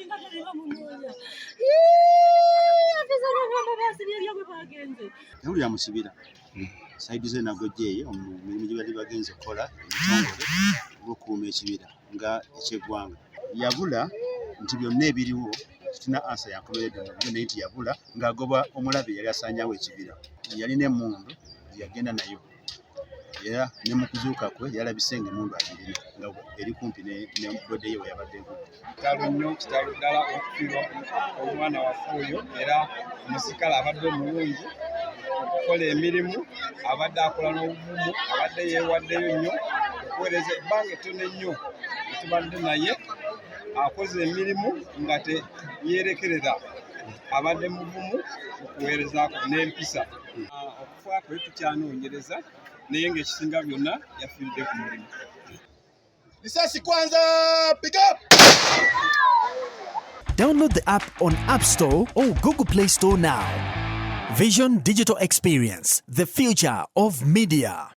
Nga tebamunoonya. Afisa nagamba basibye ebyabwe bagenze. Yawulira mu kibira side ze Nagojja eyo mu mirimu gye bali bagenze okukola emitongole olw'okukuuma ekibira nga ekyeggwanga. Yabula nti byonna ebiriwo tulina ansa yankomeredde mu byo, naye nti yabula ng'agoba omulabe yali asaanyawo ekibira. Yalina emmundu yagenda nayo, era ne mu kuzuuka kwe yalabise ng'emmundu agirina nga eri kumpi ne body ye we yabadde egudde. Kitalo nnyo, kitalo ddala okufiirwa omwana waffe oyo, era omusikale abadde omulungi okukola emirimu, abadde akola n'obuvumu, abadde yeewaddeyo nnyo okuweereza. Ebbanga ettono ennyo tubadde naye akoze emirimu nga teyeerekerera, abadde muvumu okuweerezaako n'empisa. Okufa kwe tukyanoonyereza, naye ng'ekisinga byonna yafiiridde ku mulimu. Risasi kwanza, pick up! Download the app on App Store or Google Play Store now. Vision Digital Experience, the future of media.